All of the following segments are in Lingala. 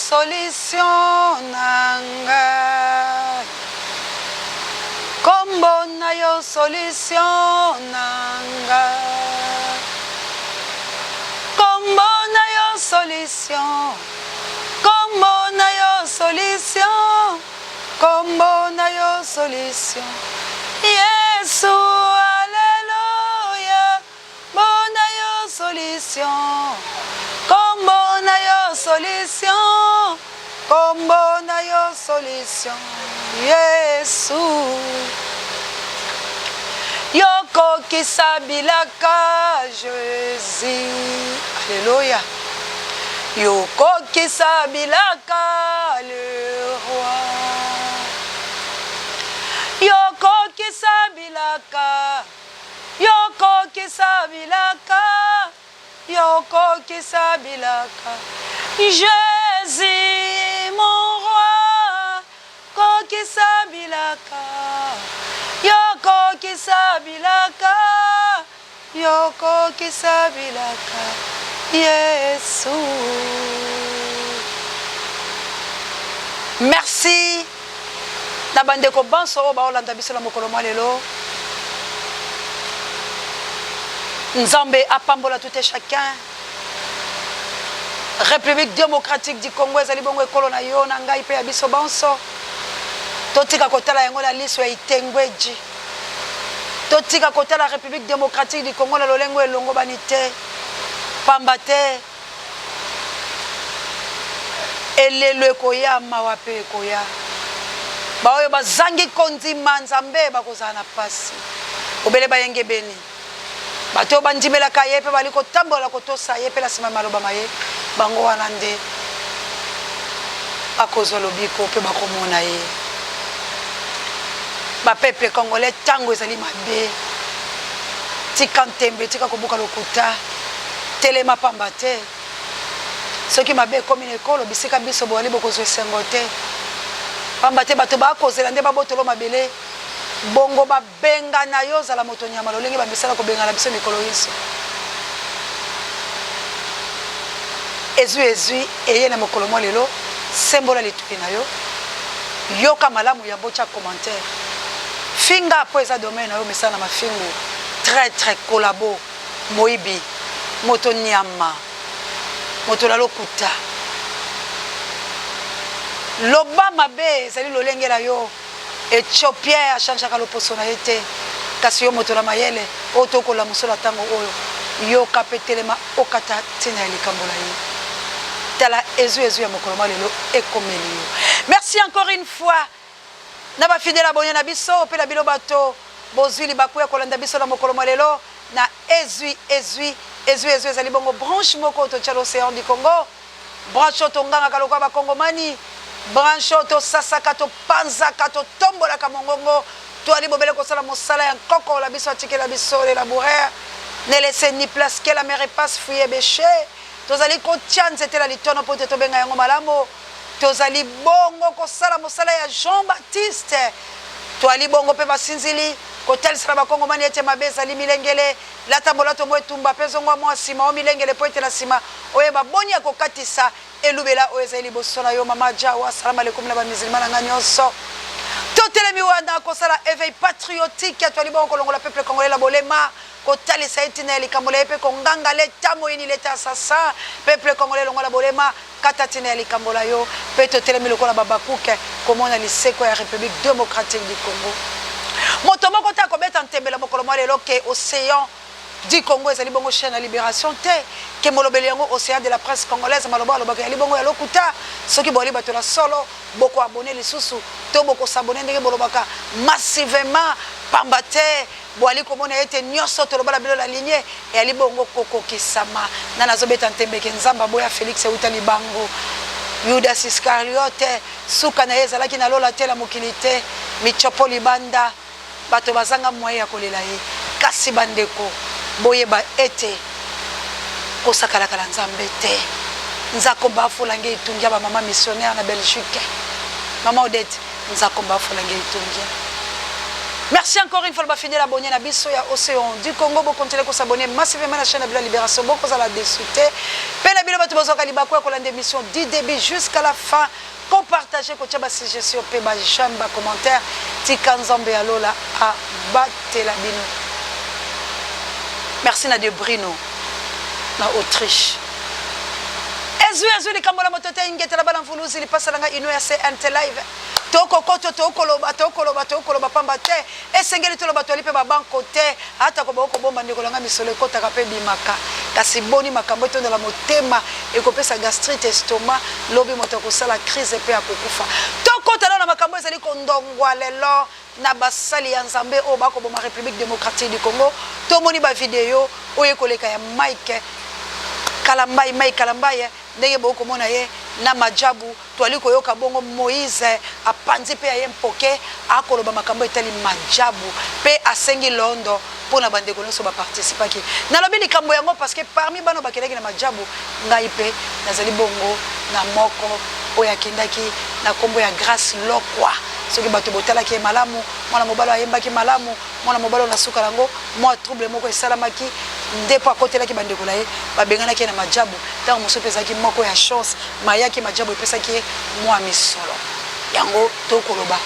solution na ngai. Kombo na yo solution na ngai. Kombo na yo solution. Kombo na yo solution. Kombo na yo solution. Yesu alleluia. Kombo na yo solution. Kombo na yo solution. Kombo na yo solution. Yesu. Yokokisa bilaka Jesus. Alléluia. Yokokisa bilaka le roi. Yokokisa bilaka. Yokokisa bilaka, yokokisa bilaka. Jesus mon roi, kokisa bilaka. Yokokisa bilaka, yokokisa bilaka. Yesu. Merci. Na bandeko banso oyo baolanda biso na mokolo mwa lelo, Nzambe apambola tout et chacun. République démocratique du Congo ezali bongo ekolo na yo na ngai mpe ya biso banso. Totika kotala yango na liso ya itengweji. Totika kotala République démocratique du Congo na lolengo elongobani te, pamba te Elelo ekoya, mawa mpe ekoya. Baoyo bazangi kondima Nzambe bakozala na mpasi. Bobele bayengebeni, bato oyo bandimelaka ye mpe bazali kotambola na kotosa ye mpe na nsima ya maloba ma ye, bango wana nde bakozwa lobiko mpe bakomona ye. Ba peuple congolais, ntango ezali mabe, tika ntembe, tika kobuka lokuta. Telema pamba te soki mabe ekomi na ekolo bisika biso boali bokozwa esengo te, pamba te bato bakozela nde babotolo mabele, bongo babengana yo ozala moto nyama lolenge bamesana kobengana biso mikolo inso. Ezwi ezwi eye na mokolo mwa lelo, sembola litoyi na yo, yoka malamu yambo otia commentaire, finga po eza domaine na yo, mesana na mafingu, traitre, collabo. Moyibi, moto niama, moto na lokuta. Loba mabe ezali lolenge na yo. Ethiopien a changeaka loposo na ye te. Kasi yo moto na mayele oyo to kolamuso na tango oyo, yoka pe telema okata tina ya likambo na ye. Tala ezui ezui ya mokolo mwa lelo ekomeli yo. Merci encore une fois na ba fidèles abonnes na biso pe na bino bato bozui libaku ya kolanda biso na mokolo mwa lelo na Ezui Ezui Ezui Ezui ezali bongo branche moko oyo totia l'ocean du Congo, branche oyo tongangaka lokola ba Kongomani, branche oyo tosasaka, topanzaka, totombolaka mongongo, toali bobele kosala mosala ya nkoko la biso atikela biso le laboureur ne laissez ni place que la mer passe fouiller beche. Tozali kotia nzete na litono mpo ete tobenga yango malamu. Tozali bongo kosala mosala ya Jean Baptiste. Toali bongo mpe basinzili kotalisa na Bakongomani ete mabe ezali milengele. Lata bolato mwa etumba mpe zongwa mwa nsima omilengele mpo ete na nsima oyeba boni ya kokatisa elubela oyo ezali liboso na yo. Mama Jawa, salam alekum na ba musulmans na ngai nyonso. Totelemi wana kosala eveil patriotique. Toali bongo kolongola peuple congolais na bolema. Kotalisa ye ntina ya likambo lya ye mpe konganga leta moyini, leta assassin. Peuple congolais longola bolema, kata ntina ya likambo lya yo mpe totelemi lokola b'Habacuc komona lisekwa ya Republique democratique du Congo. Moto moko te akobeta ntembe na mokolo mwa lelo que Ocean du Congo ezali bongo chaine ya liberation te, que molobeli yango Ocean de la presse congolaise maloba alobaka eyali bongo ya lokuta. Soki boali bato na solo, boko abonner lisusu to boko s'abonner ndenge bolobaka massivement pamba te Boali komona ete nioso toloba na bino la ligne eyali bongo kokokisama. Nani azobeta ntembe ke Nzambe aboya Felix ewuta libango? Yudas Iscariote suka na ye ezalaki na lola te na mokili te. Michopo libanda bato bazanga moyen ya kolela ye. Kasi bandeko boyeba ete kosakalaka na Nzambe te. Nzakomba afola nge itungia ba mama missionnaire na Belgique. Mama Odette. Nzakomba afola nge itungia. Merci encore une fois ba fidèles abonnés na biso ya Océan du Congo bo continuer ko s'abonner massivement na chaîne na bino Libération boko zala déçu te. Pe na bino bato bozwaka libaku ya kolanda émission du début jusqu'à la fin ko partager kotia ba suggestions pe ba j'aime ba commentaires tika Nzambe ya lola abatela bino. Merci na de Brino na Autriche. Ezwi ezwi likambo la moto te ingetela bana mvuluzi lipasa na ngai ino ya CNT live. Tokokoto, tokoloba, tokoloba, tokoloba pamba te. Esengeli toloba toali mpe babanko te. Atako bakoki kobomba ndeko na ngai misolo ekotaka mpe ebimaka. Kasi boni makambo etondala motema ekopesa gastrite, estomac, lobi moto akosala crise mpe akokufa. Tokota nano na makambo ezali kondongwa lelo na basali ya Nzambe oyo bakoboma Republique democratique du Congo. Tomoni ba video oyo ekoleka ya Mike Kalambay, Mike Kalambay ndenge bokoki komona ye na Majabu. Toali koyoka bongo Moïse apanzi mpe ya ye mpoke, akoloba makambo etali majabu mpe asengi londo mpo na bandeko nyonso baparticipaki. Nalobi likambo yango parce que parmi bana bakendaki na majabu, ngai mpe nazali bongo na moko oyo akendaki na nkombo ya Grace Lokwa. Soki bato botalaki ye malamu, mwana mobali oyo ayembaki malamu, mwana mobali oyo na suka na yango mwa trouble moko esalamaki nde mpo akotelaki bandeko na ye, babenganaki ye na majabu. Ntango mosusu mpe ezalaki moko ya chance mayaki majabu epesaki ye mwa misolo. Yango tokoloba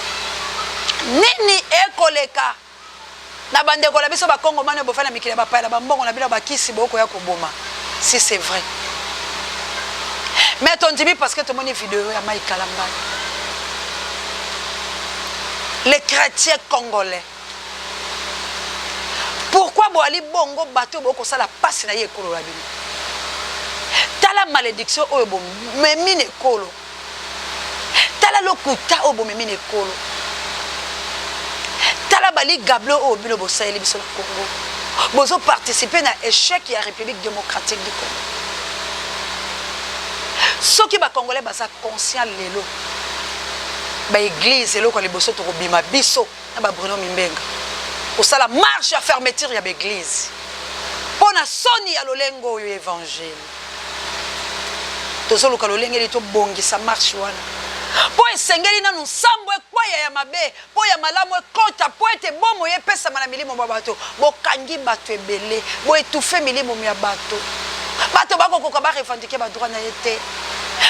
nini ekoleka na bandeko na biso bakongomani oyo bofandi na mikili ya bapaya na bambongo na bino ya bakisi bokoya koboma si c'est vrai mais tondimi parce que tomoni video ya Mike Kalambay les chrétiens congolais Pourquoi boali bongo bato oyo bokosala pasi na ye ekolo na bino? Tala malediction oyo bomemi na ekolo. Tala lokuta oyo bomemi na ekolo. Tala baligablo oyo bino bosaleli biso na Congo. Bozo participer na echec ya République démocratique du Congo. Soki ba Congolais baza conscient lelo, ba eglise eloko ya liboso tokobima biso na ba Bruno Mimbenga kosala marche ya fermeture ya ba eglise mpo na soni ya lolenge oyo evangile tozoluka lolenge nini tobongisa marche wana mpo esengeli nanu nsambo ekwaya ya mabe mpo ya malamu ekota mpo ete bomoi epesama na milimo mwa bato bokangi bato ebele boetufe milimo mya bato bato bakokoka barevendike badroit na ye te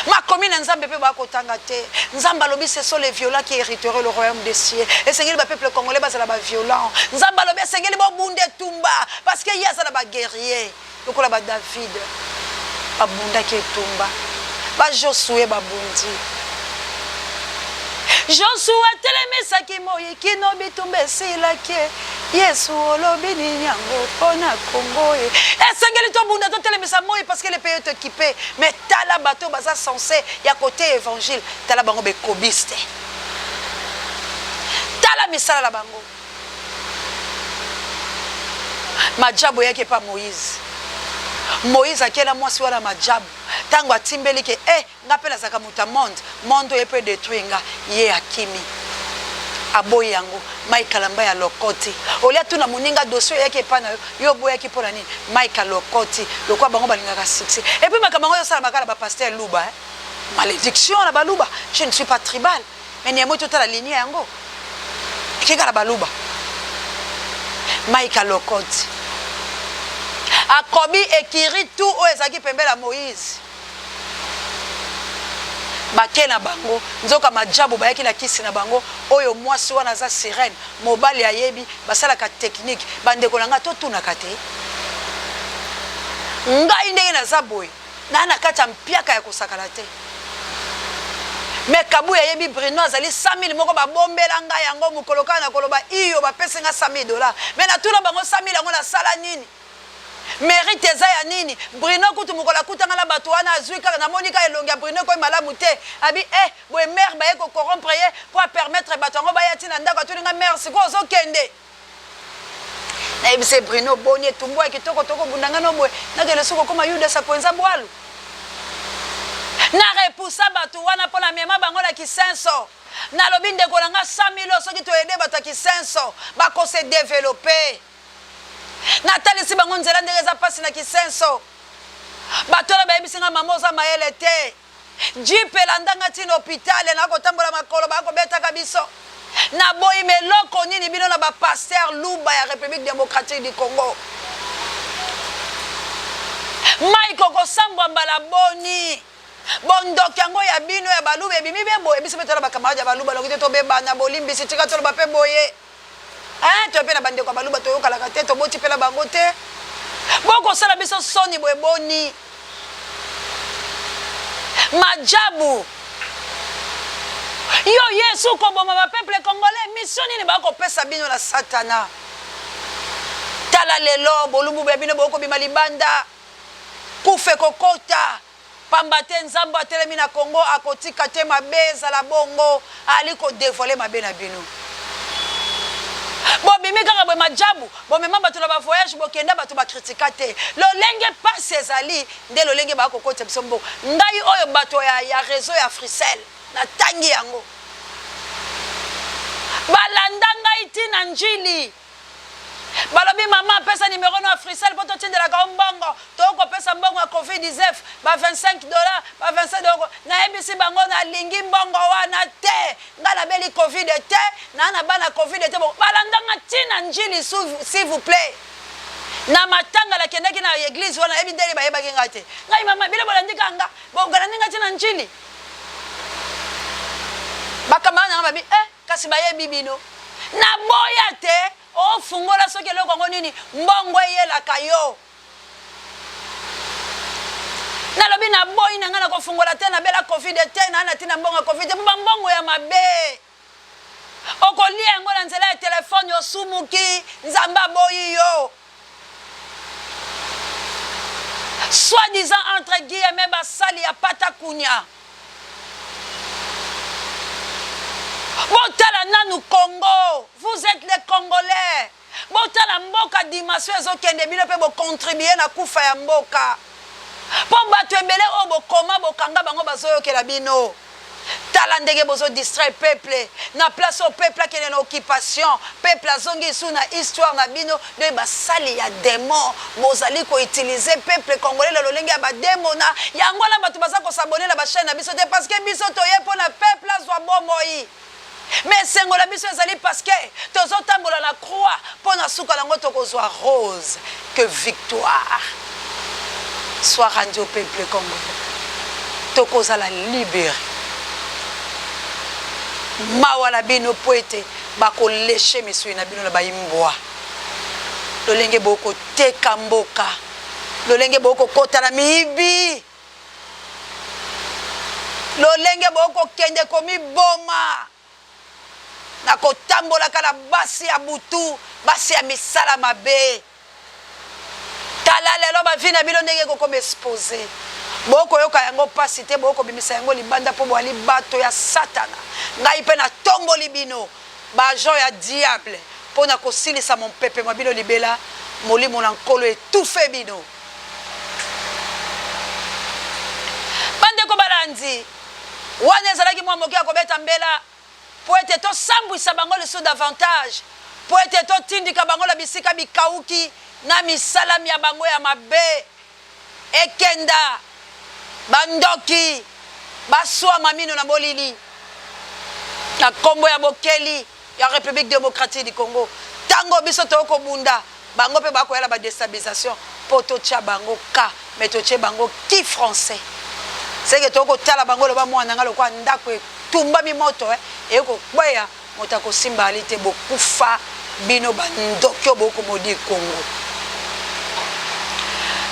Makomi na Nzambe pe ba kotanga te. Nzambe alobi ce sont les violents qui heriteraient le royaume des cieux. Esengeli ba peuple congolais bazala ba violents. Nzambe alobi esengeli bobunda etumba parce que ye aza na ba guerriers lokola ba David babundaki etumba, ba Josue babundi. Josue atelemisaki moyi kino bitumba esilaki. Yesu olobi nini yango mpo na Congo e? Esengeli tobunda totelemisa moi parce que le pays est équipé. Mais tala bato baza censé ya koteya évangile, tala bango bekobiste. Tala misala na bango. Majabu eyaki epa Moïse. Moïse akela mwasi wana majabu. Tango atimbeli ke eh Nga pe nazalaka moto ya monde, monde oyo pe e detruire nga, ye akimi. Aboyi yango. Mike Kalambay alokoti. Au lieu atuna moninga dossier oyo eyaki epa na yo, yo oboyaki pona nini? Mike alokoti. Lokola bango balingaka succès. Et puis makambo yango ezo salama kaka na ba pasteurs luba hein. Malediction na baluba. Je ne suis pas tribal. Mais néanmoins totala lignee yango. Eke kaka na baluba. Mike alokoti. Akobi ekiri tout oyo ezalaki pembeni ya Moïse. Bake na bango nzoka majabu bayaki na kisi na bango oyo mwasi wana aza sirene mobali ayebi basalaka technique ba ndeko na nga totunaka te ngai ndenge naza boye na na kati ya mpiaka ya kosakana te me kabuya ayebi brino azali 100 000 moko babombela ngai yango mokolo kaka na koloba iyo bapesi nga 100 000 dollars me natuna bango 100 000 yango nasala nini Merite eza ya nini? Bruno kutu mokolo akuta nga na batu wana azui kaka namoni kaka elongi ya Bruno ekomi malamu te abi eh boye mère baye ko corrompre ye po a permettre batu yango baya ti na ndaku atuni nga mère sikoyo ozo kende? Nayebisi ye Bruno boni etumbu ya kitoko toko bunda nga no boye nakende lisusu kokoma Yudas akuenza bualu na repoussa batu wana po na mema bango na kisenso nalobi ndeko na nga 100.000 oyo soki to aider batu ya kisenso bako se developper. Natalisi bango nzela ndenge eza pasi na kisenso. Bato wana bayebisi nga mama oza mayele te. Jeep elanda nga ti na hopital na kotambola makolo ba kobetaka biso. Naboyi mais eloko nini bino na ba pasteurs luba ya Republique democratique du Congo? Mike okosambwa mbala boni? Bondoki yango ya bino ya baluba ebimi be boye biso pe toza na ba camarade ya baluba noki te tobebana bolimbisi tika toloba pe boye hein toye pe na bandeko ya baluba toyokalaka te toboti pe na bango te bokosala biso soni boye boni majabu yo yesu koboma ba peuple congolais mission nini bakopesa bino na satana tala lelo bolumbu ya bino bokobima libanda Kufa ekokota, pamba te Nzambe oyo atelemi na Congo akotika te mabe ezala bongo, ali ko devoiler mabe na bino. Bobimi kaka boye majabu, bomema bato na ba voyage bokenda bato ba critika te. Lolenge pasi ezali nde lolenge ba kokotisa biso mbongo. Ngai oyo bato ya ya reseau ya Africell natangi yango. Balanda ngai ti na Ndjili. Balobi maman pesa numero no africell po totindelaka yo mbongo tokoki kopesa mbongo ya covid 19 ba 25 dollars ba 27 dollars nayebisi bango nalingi mbongo wana te nga nabeli covid te naa na bana covid te balanda nga ti na ndjili s'il vous plait na matanga nakendaki na eglise wana nayebi ndenge bayebaki nga te ngai mama bino bolandi kaka nga bolandi nga ti na ndjili ba camarade na nga babi eh Kasi bayebi bino. Naboya te ofungola soki eloko yango nini mbongo eyelaka yo. Nalobi naboyi na ngai nakofungola te nabela covid te naa na tina mbongo ya covid te mpo bambongo ya mabe okolia yango na nzela ya telefone osumuki Nzambe aboyi yo. Soit disant entre guillemets basali ya pata kunya. Botala nanu Congo, vous etes les congolais. Botala mboka dimension ezokende bino pe bo contribuer na kufa ya mboka. Po batu ebele oyo bokoma bokanga bango bazoyokela bino. Tala ndenge bozo distraire peuple na place oyo peuple akende na occupation peuple azongi lisusu na histoire na bino donc basali ya demon bozali ko utiliser peuple congolais na lolenge ya ba demona yango wana batu baza ko s'abonner na ba chaine na biso te parce que biso toye pona peuple azwa bomoi mais esengo na biso ezali parce que tozo tambola na croix po na suka nango tokozwa rose que victoire soit rendue au peuple congolais tokozala libere mawa na bino po ete bako leche misuni na bino na ba imbwa lolenge bokoteka mboka lolenge bokokota na miyibi Lolenge bokokende komiboma na kotambolaka na basi ya butu, basi ya misala mabe. Tala lelo ba vie na bino ndenge ekokoma expose. Bokoyoka yango pasi te, bokobimisa yango libanda po boali bato ya satana. Ngai pe natomboli bino ba agents ya diable po na kosilisa mompepe mwa bino libela. Molimo na Nkolo etouffe bino. Bandeko balandi, wana ezalaki mwa moke ya kobeta mbela mpo ete tosambwisa bango lisusu davantage, mpo ete totindika bango na bisika bikauki na misala mya bango ya mabe. Ekenda, bandoki baswama mino na molili na nkombo ya bokeli ya Republique democratique du Congo. Tango biso toyoko kobunda, bango pe bakoya na ba destabilisation po totia bango cas, mais totie bango ki français. C'est que toyoko kotala bango loba mwana nga lokola ndako etumbami moto eh, eye kokweya moto akosimba ali te, bokufa bino ba ndoki oyo boko maudire Congo.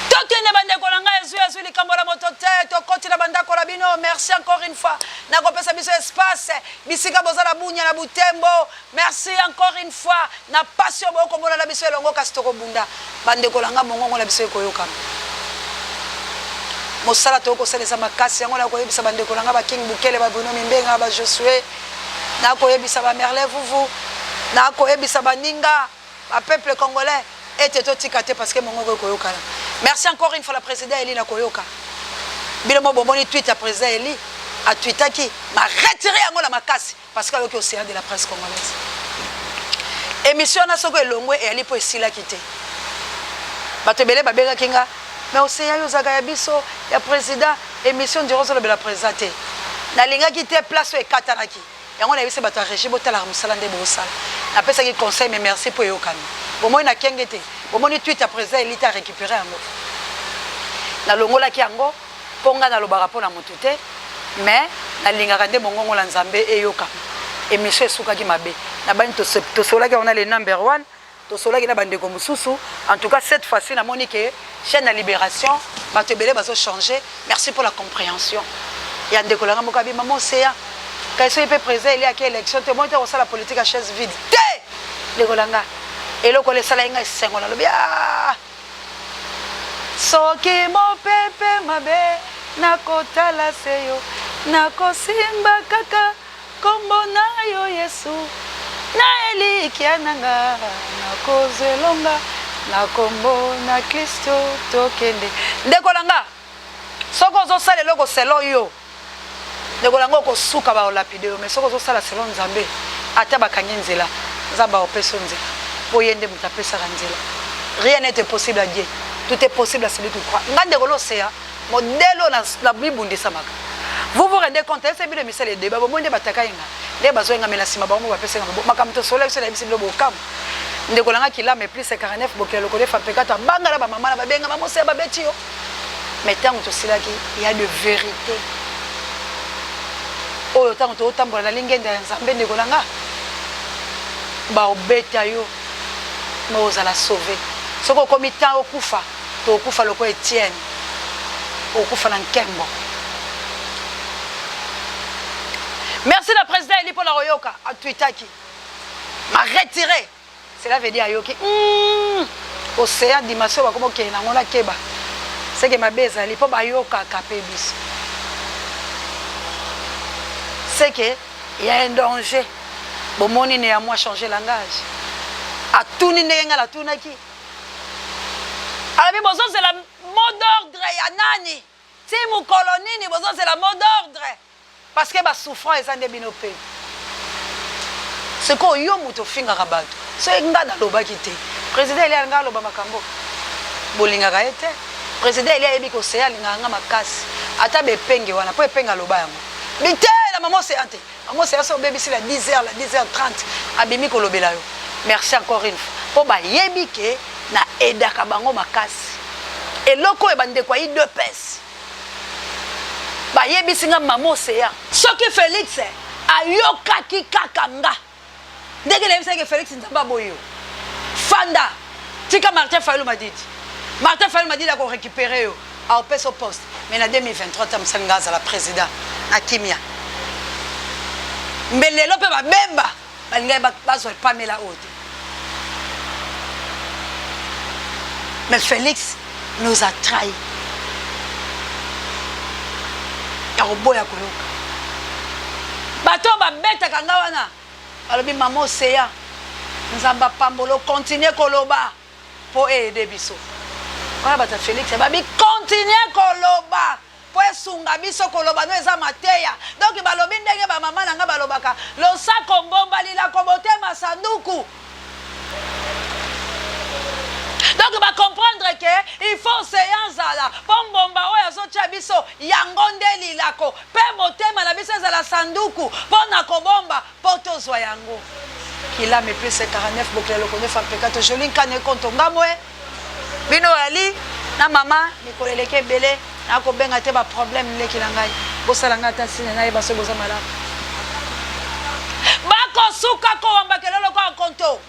Tokende bandeko na ngai, ezui ezui likambo na moto te, tokoti na bandako na bino. Merci encore une fois nakopesa biso espace Bisika boza na bunia na butembo merci encore une fois na pasi oyo boko mona na biso elongo kasi toko bunda ba ndeko na nga mongongo na biso ekoyokama mosala toko kosala eza makasi yango na koyebisa ba ndeko na nga ba king bukele ba bruno mimbenga ba josue na koyebisa ba merlin vuvu na koyebisa baninga ba peuple congolais ete totika te parce que mongongo ekoyokana. Merci encore une fois la president Eli na koyoka bino mo bomoni tweet ya president Eli a tweetaki ma retire yango na makasi parce que ayoki océan de la presse congolaise. Émission wana soko elongwe eyali mpo esilaki te. Bato ebele babengaki nga mais océan yo ozalaka ya biso ya president émission ndiro ozolobela president te. Nalingaki te place oyo ekatanaki. Yango nayebisi bato ya regie botalaka mosala nde bosala. Napesaki conseil mais merci mpo eyokani. Bomoni na kenge te. Bomoni tweet ya president Elite a recuperer yango. Nalongolaki yango mpo ngai nalobaka mpo na moto te mais nalingaka nde mongongo na Nzambe eyokama. Emission esukaki mabe. Nabani tosolaki yango na le number one. Tosolaki na ba ndeko mosusu. En tout cas cette fois ci namoni que chaine ya liberation bato ebele bazo changer. Merci pour la comprehension ya ndeko na nga moko abi maman Ocean kasi soki pe president eli ake election te omoni te kosala politique ya chaise vide te ndeko na nga eloko wana esalaki nga esengo nalobi ah soki mopepe mabe nakotala se yo nakosimba kaka Kombo na yo Yesu na elikia na nga nakozwa elonga na kombo na Klisto tokende. Ndeko na nga soki ozosala eloko selon yo ndeko na nga okosuka ba olapide yo mais soki ozosala selon Nzambe ata bakangi nzela Nzambe akopesa yo nzela po ye nde moto apesaka nzela. Rien n'est impossible à Dieu, tout est possible à celui qui croit. Nga ndeko l'océan Modèle oyo na mibundisamaka. Vous vous rendez compte, ese bino misala edeba bomoni nde batakai nga nde bazwaki nga me na nsima bango mo bapesi nga maboko makambo tosolola biso nayebisi bino bokamwa ndeko na nga kilama plus 49 bokila lokolo efa mpekato abanga na bamama na babenga mamosa ya babeti yo mais ntango tosilaki ya de verité oyo ntango totambola na lingenda ya nzambe ndeko na nga baobeta yo ma ozala sauve soki okomi temps okufa Tokokufa lokola Etienne, okokufa na nkembo. Merci na président Eli mpo na koyoka atwitaki ma retire cela veut dire ayoki océan dimension bakoma okende nango na keba seke mabe ezali mpo bayokaka mpe biso seke ya un danger bomoni néanmoins changer langage atuni ndenge ngai natunaki Alobi bozozela mot d'ordre ya nani? Ti mukolo nini bozozela mot d'ordre? Parce que ba souffrant eza nde bino pe. Sikoyo yo mutu ofingaka batu soki nga nalobaki te president Elie alinga aloba makambo bolingaka ye te president Elie ayebi ke Ocean alingaka nga makasi ata ba epenge wana po epenge aloba yango bite na mama Ocean te Maman Ocean soki obebisi la 10 heures la 10 heures 30 abimi kolobela yo merci encore une fois po bayebi ke na aidaka bango makasi eloko oyo bandeko ya udps bayebisi nga mama Ocean soki Felix ayokaki kaka nga ndenge nayebisaki Felix Nzambe aboyi yo fanda tika Martin Fayulu Madidi Martin Fayulu Madidi ako récupérer yo akopesa yo poste mais na 2023 ta mosali nga azala président na kimia mbe lelo mpe babemba balingaki bazwa epamela oyo te mais Félix nous a trahi ya koboya koyoka bato oyo babetaka nga wana balobi mama oseya nzambe apambola okontinue koloba mpo eyede biso wana bato ya Félix babi kontinue koloba mpo esunga biso koloba no eza mateya donc balobi ndenge bamama na nga balobaka losako mbomba lilako motema sanduku donc bacomprendre ke il faut océan zala mpo mbomba oyo azotya biso yango nde lilako mpe motema na biso ezala sanduku mpo na kobomba mpo tozwa yango kilame plus 49 bokila lokone fampekato joli nkana ekonto ngamwe Bino Ali na mama mikolo eleki ebele nakobenga te ba problème leki na ngai bosala ngai ata sine nayeba soki boza malamu. Bakosuka kowamba kelolo kwa nkonto.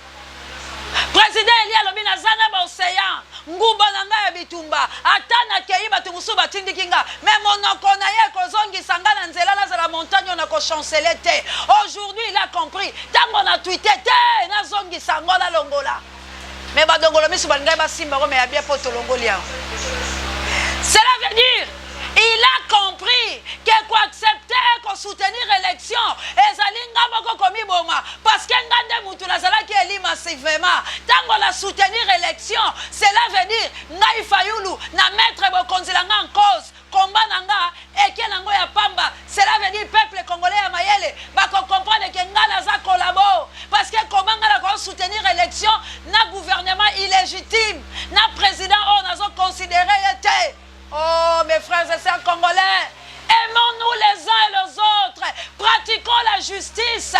President Eli alobi naza na ba ocean nguba na ngai ya bitumba ata nakei bato mosusu batindiki nga me monoko na ye ekozongisa nga na nzela nazala montagne oyo nakochancele te. Aujourd'hui il a compris ntango na tweete te nazongisa yango nalongola. Mais ba dongolo misu balingaki basimba yango mais ya bien po tolongoli yango. Cela veut dire il a compris que ko accepter et ko soutenir election ezali nga moko komiboma parce que nga nde mutu nazalaki élu massivement. Tango na soutenir election, cela veut dire ngai Fayulu na mettre bokonzi na nga en cause. Combat na nga eke na ngo ya pamba cela veut dire peuple congolais ya mayele bako comprendre que nga naza collabo parce que comment nga nako soutenir election na gouvernement illegitime na president oyo nazo considerer ye te oh mes frères et sœurs congolais aimons nous les uns et les autres pratiquons la la justice.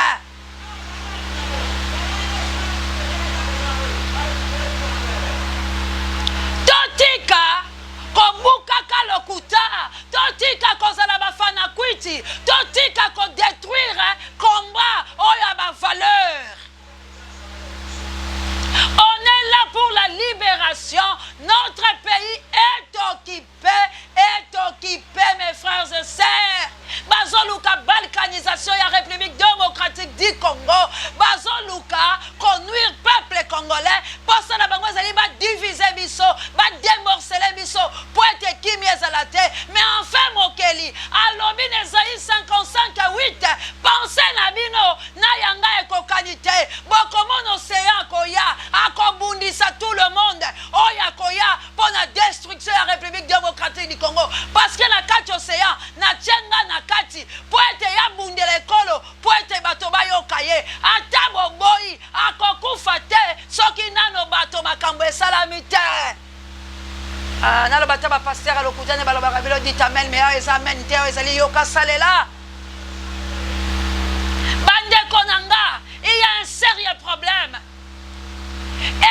Totika kobukaka lokuta, totika kozala ba fanakwiti, totika ko detruire combat oyo ya ba valeurs. On est là pour la liberation. Notre pays est occupé, est occupé, mes frères et sœurs. Bazoluka balkanisation ya République démocratique du Congo. Bazoluka konuire peuple congolais. Posa na bango ezali ba diviser biso, ba démorceler biso po ete kimia ezala te. Mais enfin mokeli alobi na Esaïe 55 8, pensez na bino na ya nga ekokani te bokomona ocean akoya akobundisa tout le monde oyo akoya mpo na destruction ya Republique democratique du Congo parce que na kati ocean natie nga na kati mpo ete ye abundela ekolo mpo ete bato bayoka ye ata boboyi akokufa te soki nano bato makambo esalami te. Ah, naloba ata ba pasteur ya lokuta nde balobaka bilo dit amen mais awa eza amen te awa ezali yoka salela. Bandeko na nga, il y a un sérieux problème.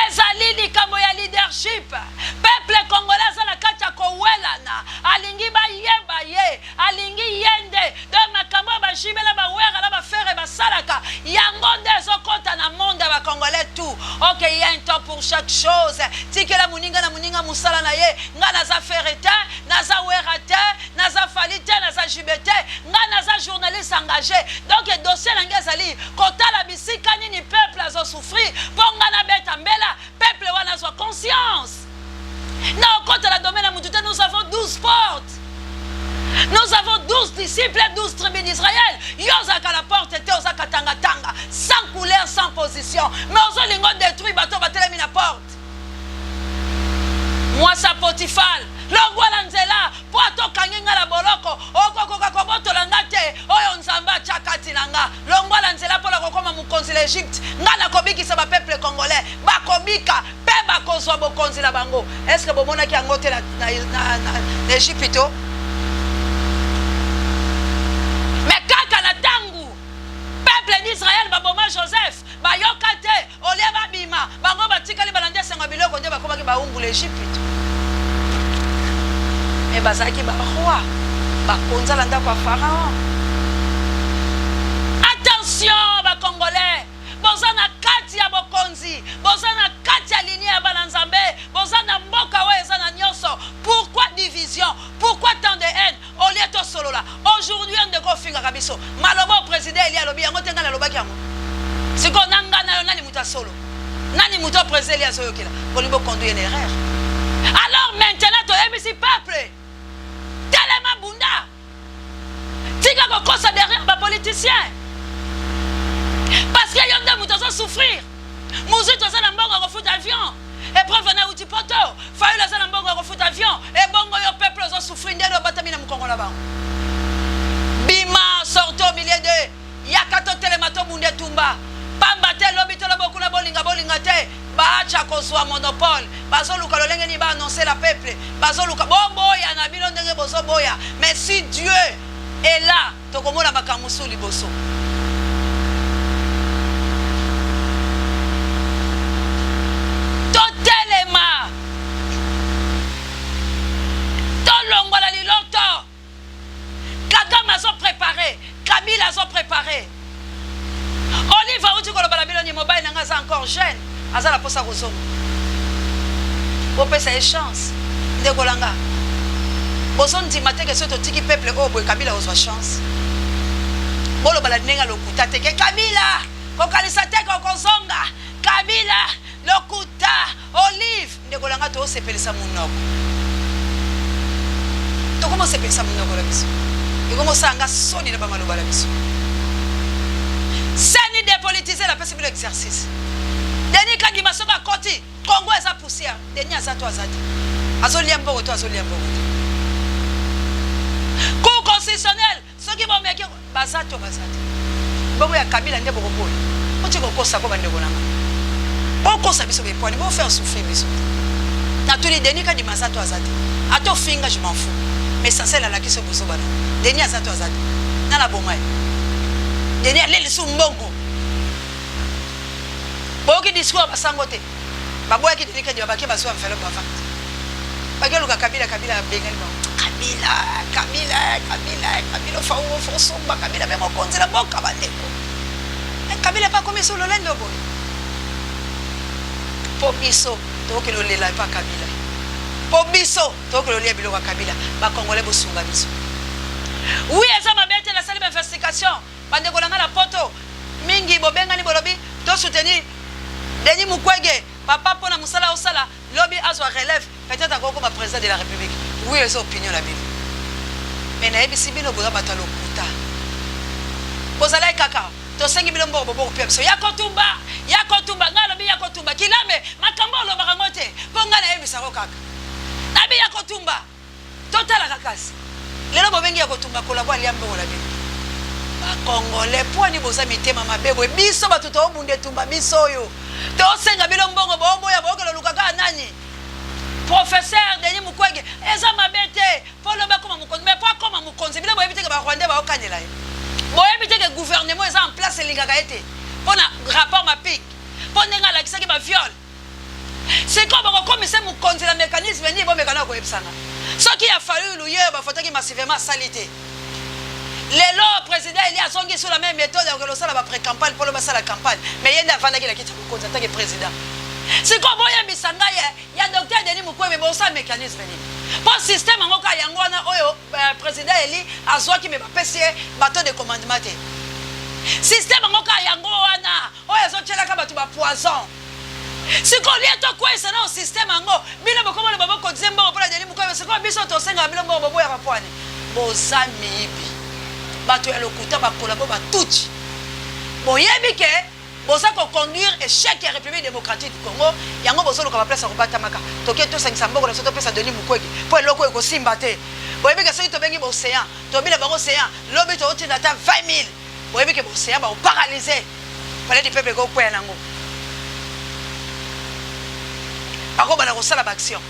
Ezali likambo ya leadership. Peuple congolais aza na kati ya kowelana, alingi bayeba ye, alingi ye nde. Donc makambo oyo ba JB na ba Werra na ba Ferre basalaka, yango nde ezokota na monde ya ba congolais tout. Ok, il y a un temps pour chaque chose. Tikela moninga na moninga mosala na ye. Nga naza Ferre te, naza Werra te, Naza Fally te, naza JB te, nga naza journaliste engage. Donc dossier na nga ezali kotala bisika nini peuple azo souffrir po nga nabeta mbela, peuple wana azwa conscience. Na okota na domaine ya mutu te, nous avons 12 portes. Nous avons 12 disciples, 12 tribus d'Israël. Yo ozalaka na porte te, oza katanga tanga, sans couleur, sans position. Mais ozolinga o détruire bato batelemi na porte. Mwasi ya Potifale, longwa na nzela, mpo ata okangi ngai na boloko, okokoka kobotola ngai te oyo Nzambe atya kati na ngai. Longwa na nzela mpo na kokoma mokonzi na Egypte. Ngai nakobikisa ba peuple congolais, bakobika mpe bakozwa bokonzi na bango. Est-ce que bomonaki yango te na, na, na, na, na Egypto? Mais kaka na tango peuple d'Israël baboma Joseph, bayoka te. Au lieu babima, bango batikali balandi esengo ya biloko nde bakomaki bawumbu na Ejipito. Mais bazalaki ba roi, bakonza na ndako ya Pharaon. Attention ba congolais, boza na kati ya bokonzi, boza na kati ya lignee ya bana Nzambe, boza na mboka oyo eza na nionso. Pourquoi division? Pourquoi tant de haine? Au lieu tosolola aujourd'hui yo ndeko ofingaka biso maloba oyo president Elie alobi yango te ngai nalobaki yango sikoyo na ngai na yo nani moto ya solo nani moto oyo president Elie azoyokela bolingi bo conduire na erreur alors maintenant toyebisi peuple telema bunda tika kokosa derrière ba politiciens parce que yo nde moto ozo souffrir muzito aza na mbongo ya kofuta avion Epreuve wana ewuti poto. Fayulu aza na mbongo ya kofuta avion. Ebongo yo peuple ozo souffrir ndeni obatami na mukongo na bango. Bima sortez au milieu d'eux. Yaka totelema tobunda etumba. Pamba te lobi to lobi okuna bolinga bolinga te baacha kozua monopole. Bazoluka lolenge nini ba annoncer la peuple. Bazoluka boboya na bino ndenge bozoboya mais si Dieu est là Tokomona makambo mosusu liboso. Totelema! Tolongola liloto! Kagame azo preparer, Kabila azo preparer. Olive awuti koloba na bino nini? Mobali na nga aza encore jeune, aza na posa kozonga. Bopesa ye chance. Ndeko na nga, bozo ndima te ke soki totiki peuple oyo boye Kabila akozwa chance? Boloba na ndenge ya lokuta te ke Kabila kokanisa te ke okozonga. Kabila lokuta. Olive, ndeko na nga tozo sepelisa munoko. Tokomi kosepelisa munoko na biso. Ekomi kosala nga soni na ba maloba na biso. Ceni depolitise napesi bino exercice. Denis Kadima soki akoti Congo eza poussière. Denis aza to aza te? Azolia mbongo to azolia mbongo te? Cour constitutionnelle Soki bomeki baza to baza te. Bongo ya Kabila nde bokoboya? Boti kokosa ko bandeko na nga. Bokosa biso bepwani, bo faire souffrir biso te. Natuni Denis Kadima aza to aza te? Ata ofinga je m'en fous. Mais essentiel alakisi yo buzoba na yo. Denis aza to aza te? Nani aboma ye? Denis alie lisusu mbongo. Boyoki discours ya basango te? Baboyaki Denis Kadima bake bazwa enveloppe bavandi. Bake luka Kabila Kabila abengani bango. Kabila Kabila Kabila Kabila ofa ofa osomba Kabila pe mokonzi na mboka bandeko. Eh, Kabila pe akomi su lolendo boye. Po biso tokokende olela epa Kabila. Po biso tokokende olia biloko ya Kabila. Ba Congolais bosunga biso. Oui eza mabe te nasali ba investigation. Ba ndeko na nga na poto mingi bobengani bolobi to soutenir Denis Mukwege papa pona musala osala lobi azwa relève peut etre akoki kokoma president de la republique oui eza opinion na bino mais nayebisi bino boza bato ya lokuta bozalaki kaka tosengi bino mbongo bobo kopia biso ya kotumba ya kotumba ngai alobi ya kotumba kilame makambo olobaka ngo te mpo ngai nayebisa ngo kaka nabi ya kotumba Totalaka kasi. Lelo bobengi ya kotumba collabo alia mbongo na bino. Ba congolais pwani boza mitema mabe boye biso batu toobunda etumba biso oyo tosenga bino mbongo booboya bookende oluka kaka nani professeur Denis Mukwege eza mabe te po lobi akoma mokonzi mais po akoma mokonzi bino boyebi te ke ba rwandais baokanela ye boyebi te ke gouvernement eza en place elingaka ye te mpo na rapport mapping mpo ndenge alakisaki ba viol Sikoyo bokokomisa ye mokonzi na mecanisme nini? Bomeka nao koyebisa nga. Soki ya Fayulu ye oyo bavotaki massivement asali te. Lelo president Elie azongi sur la meme methode ya kokende kosala ba pre-campagne mpo lobi asala campagne. Mais ye nde avandaki na kiti ya bokonzi en tant que president. Sikoyo boyebisa ngai ya Docteur Denis Mukwege bosala mecanisme nini? Mpo système yango kaka yango wana oyo president Elie azwaki mais bapesi ye bateau de commandement te. Système yango kaka yango wana oyo ezotielaka bato ba poison. Sikoyo lie tokweyisa nao système yango bino bokoma loba bo cotiser mbongo pona Denis Mukwege sikoyo biso tosengaka bino mbongo boboyaka pwani boza miyibi bato ya lokuta ba collabo ba tutshi boyebi ke boza ko conduire echec ya Republique democratique du Congo yango bozoluka ba place ya kobatamaka toke tosangisa mbongo na biso topesa Denis Mukwege po eloko oyo ekosimba te boyebi ke soki tobengi ba ocean tobi na bango ocean lobi tokotinda ata 20000 boyebi ke ba ocean bako paralyse Palais du peuple eko kweya nango. Bako banda kosala ba action.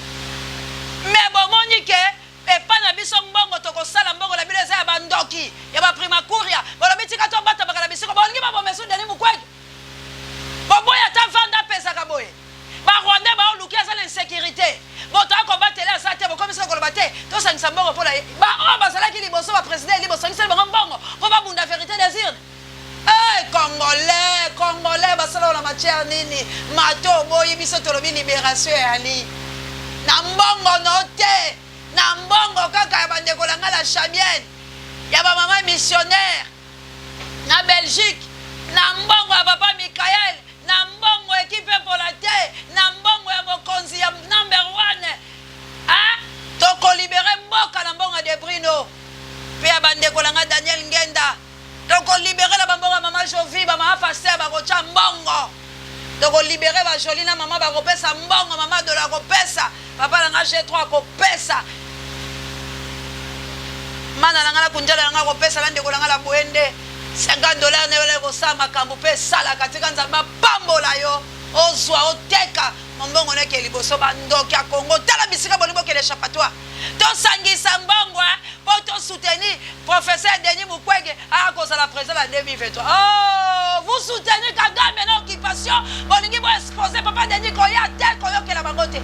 Mais bomoni ke epa na biso mbongo tokosala mbongo na bino eza ya ba ndoki ya ba primakuria bolobi tika tobatamaka na bisiko bolingi baboma esu Denis Mukwege boboyi ata vanda apesaka boye ba rwandais baoluki aza na insecurite moto akobatela aza te bokomisi koloba te tosangisa mbongo mpo na ye ba oyo bazalaki liboso ba president eli bosangiseli bango mbongo mpo babunda verite des urnes Eh congolais congolais basala na matière nini mato oboyi biso tolobi liberation eyali na mbongo no te na mbongo kaka ya bandeko na ngai la chabienne ya ba mama missionnaire na Belgique na mbongo ya papa Michael na mbongo ekipe epola te na mbongo ya mokonzi ya number one ah tokolibere mboka na mbongo ya Debrino mpe ya bandeko na ngai Daniel Ngenda Toko libere na ba mbongo ya mama Jovi, ba mama pasteur bakotia mbongo. Toko libere ba Jolie na mama bakopesa mbongo, mama Dola akopesa, papa na nga G3 akopesa. Mana na nga na kunjala na nga akopesa na ndeko na nga la boende 50 dollars na yo ekosala makambo mpe esalaka. Tika Nzambe apambola yo, ozwa oteka mombongo na eke liboso. Bandoki ya Congo, tala bisika bolingi bokende échappatoire. Tosangisa mbongo hein, po to soutenir professeur Denis Mukwege aya kozala president na 2023. Oh, vous soutenez Kagame na occupation, bolingi bo exposer papa Denis koya te koyokela bango te.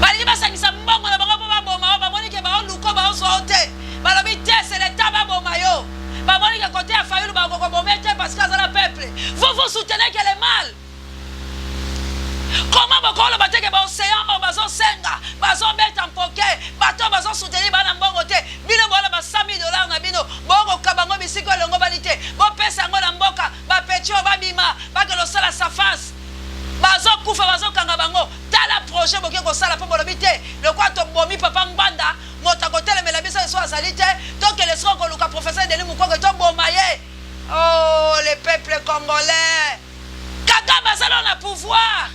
Balingi basangisa mbongo na bango po baboma yo, bamoni ke baoluko baozwa yo te. Balobi te c'est l'État baboma yo. Bamoni ke kote ya Fayulu bakokoboma te parce que aza na peuple. Vous vous soutenez que le mal. Comment bokoloba te ke ba ocean oyo bazosenga bazobeta mpoke bato oyo bazosoutenir bana mbongo te bino boala ba 100 000 dollars na bino bokokaba yango bisika elongobani te bopesa yango na mboka bapeti oyo babima bakende kosala safas bazokufa bazokanga bango tala projet boke kosala mpo bolobi te lokola tobomi papa ngbanda moto akotelemela biso eso azali te tokende soko koluka professeur Denis Mukwege toboma ye oh le peuple congolais Kagame aza nano na pouvoir.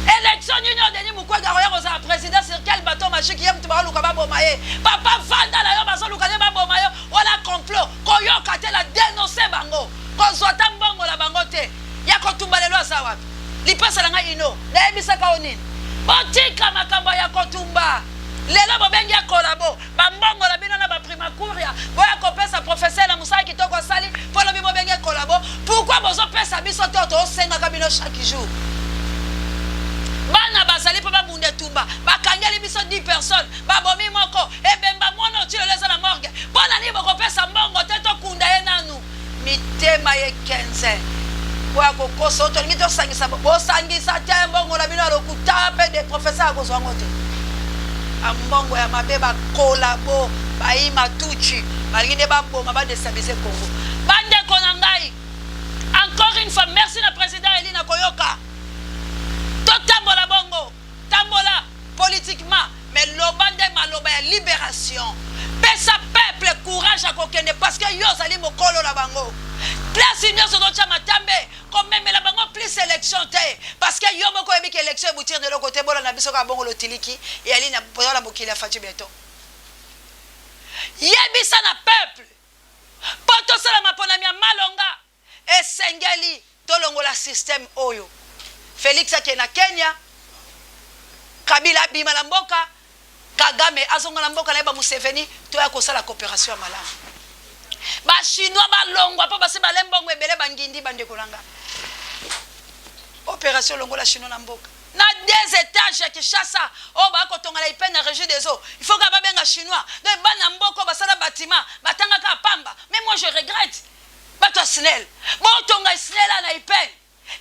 Election nini oyo Denis Mukwege akoya kozala president sur quel bateau magique ye mutu baoluka baboma ye. Papa vanda na yo bazoluka nde baboma yo wana complot koyoka te na denoncer bango kozwa ata mbongo na bango te ya kotumba lelo aza wapi lipasa na ngai ino nayebisaka yo nini botika makambo ya kotumba lelo bobengi ya kolabo bambongo na bino na baprimakuria boya kopesa professeur na mosala kitoko. kokosa oyo tolingi tosangisa bosangisa te mbongo na bino ya lokuta mpe de professeur akozwa yango te ambongo ya mabe bakolabo bayi matuchi balingi nde baboma badestabilize Congo. Bandeko na ngai, encore une fois merci na président eli na koyoka. Totambola bongo, tambola politiquement, mais loba nde maloba ya libération. Pesa peuple courage ya kokende, parce que yo ozali mokolo na bango. Place nyonso ozotya matambe komemela bango plus élection te, parce que yo moko oyebi ke élection ebutire na eloko te. Bola na biso kaka bongo lotiliki eyali na na mokili ya Fatshi Béton. Yebisa na peuple mpo tosala maponami ya malonga, esengeli tolongola système oyo. Félix akende na Kenya, Kabila abima na mboka, Kagame azonga na mboka na ye, bamuseveni toya kosala coopération ya malamu. Bachinois balongwa mpo basi bale mbongo ebele bangindi. Bandeko na nga, opération longola chinois na mboka. Na deux étages ya Kinshasa oyo bakotonga na IPN na Régie des eaux, il faut kaka babenga chinois. Donc bana mboka oyo basala bâtiment batangaka pamba. Mais moi je regrette bato ya SNEL, botonga SNEL na IPN,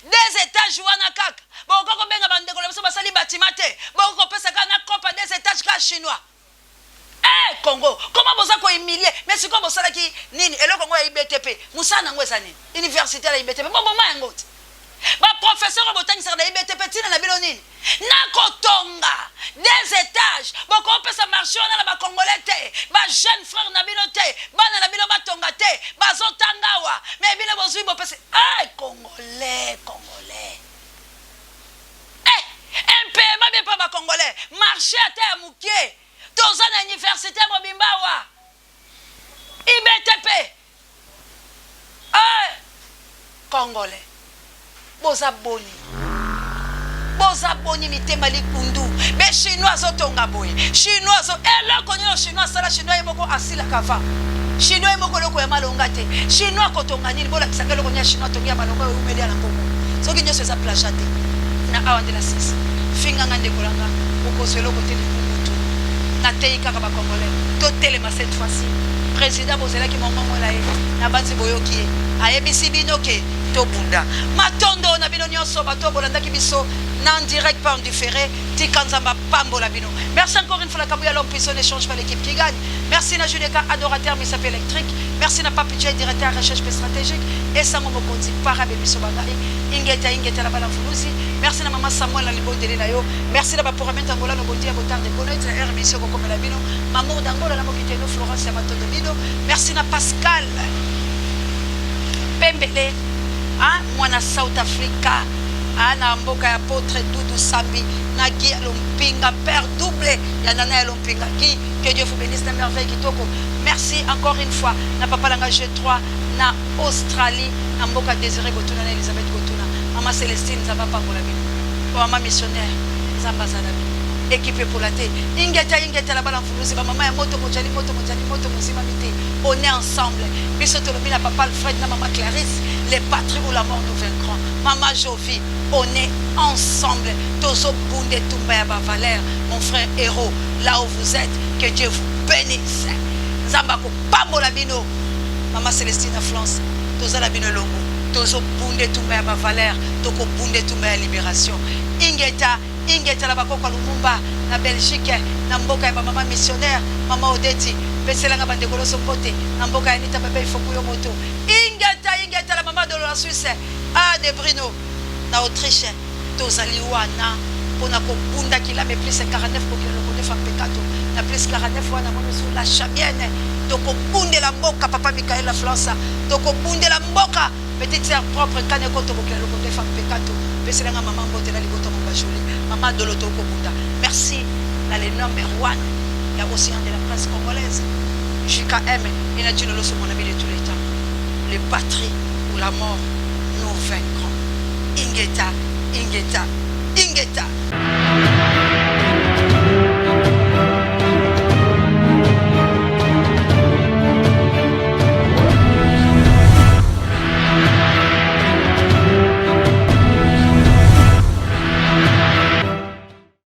deux étages wana kaka, bokoka kobenga bandeko na biso basali bâtiment te, bokoka kopesa kaka na copa deux étages kaka chinois. Eh, Congo, comment boza kohumilie? Mais sikoyo bosalaki nini? Eloko yango ya IBTP, mosala nango eza nini? Université ya IBTP, boboma yango te. Baprofesseur oyo botangisaka na IBTP, ntina na bino nini? Nakotonga des étages, bokopesa marché wana na bacongolais te, bajeune frère na bino te, bana na bino batonga te, bazotanga awa, mais bino bozwi bopesa. Eh, congolais, congolais, eh, mpema bien mpa bacongolais, marché ata ya moke. Toza na université mobimba awa, IBTP. Eh, congolais, boza boni? Boza boni? Mitema likundu. Be chinois azotonga boye, chinois azo eloko nini? Chinois asala, chinois ye moko asilaka va, chinois ye moko eloko ya malonga te. Chinois akotonga nini? Bolakisaka eloko nini ya chinois atongi ya malonga oyo eumeli ya na mbongo? Soki nyonso eza plagiat te na awa nde na sisi finganga. Ndeko nanga, okozwa eloko te, likungutu. Nateyi kaka bacongolais, totelema cette fois-ci. Président bozelaki mongongo na ye na banzi, boyoki ye, ayebisi bino ke tobunda. Matondo na bino nyonso bato bolandaki biso na en direct par en différé. Tika Nzambe apambola bino. Merci encore une fois la Kabuya, l'homme puissant n'échange pas l'équipe qui gagne. Merci na Juleka, adorateur misape électrique. Merci na Papi J, directeur recherche pe stratégique, esango mokonzi parabe biso bangai. Ingeta, ingeta na bana Fulusi. Merci na mama Samuel na libondeli na yo. Merci na baporamento Angola no bondia botarde bonoite na RBC kokomela bino. Mamour d'Angola na mokiteno Florence ya matondo bino. Merci na Pascal Pembele, ah, mwana South Africa, ah, na mboka ya Potre Dudu Sambi na Guy Lompinga, père double ya Nana ya Lompinga. Guy, que Dieu vous bénisse na merveille kitoko. Merci encore une fois na papa nanga G3 na Australie, na mboka Désiré Gotuna na Elisabeth Gotuna, mama Célestine, Nzambe apambola bino. Mama missionnaire, Nzambe aza na bino. Équipe epola te. Ingeta, ingeta na bana mfuluzi, bamama ya moto mojali, moto mojali, moto mozimami te. On est ensemble. Biso tolobi na papa Alfred na mama Clarisse, les patries ou la mort nous vaincrons. Mama Jovi, on est ensemble. Tozobunda etumba ya bavaleur. Mon frère héros, là où vous êtes, que Dieu vous bénisse. Nzambe akopambola bino. Mama Célestine na France, tozala bino elongo. Tozobunda etumba ya bavaleur, tokobunda etumba ya libération. Ingeta, ingeta na bakoko ya Lumumba na Belgique, na mboka ya bamama missionnaire, mama Odeti, peselanga bandeko nyonso mbote na mboka ya Nita Bebe Ifoku yo moto. Ingeta, ingeta na mama Dolo na Suisse, a de Brino na Autriche. Tozali wana mpona kobunda kilame plus 49 kokila loko mpekato na plus 49 wana monusu la chabienne. Tokobundela mboka. Papa Mikael na France, tokobundela mboka. Petite sœur propre kane koto bokila loko ndefa mpekato, peselanga mama mbote na libota momba joli mama Dolo. Tokobunda. Merci na le number one ya océan de la presse congolaise, JKM et na Dino Loso, mon ami de tous les temps. Le patrie ou la mort nous vaincrons. Ingeta, ingeta, ingeta.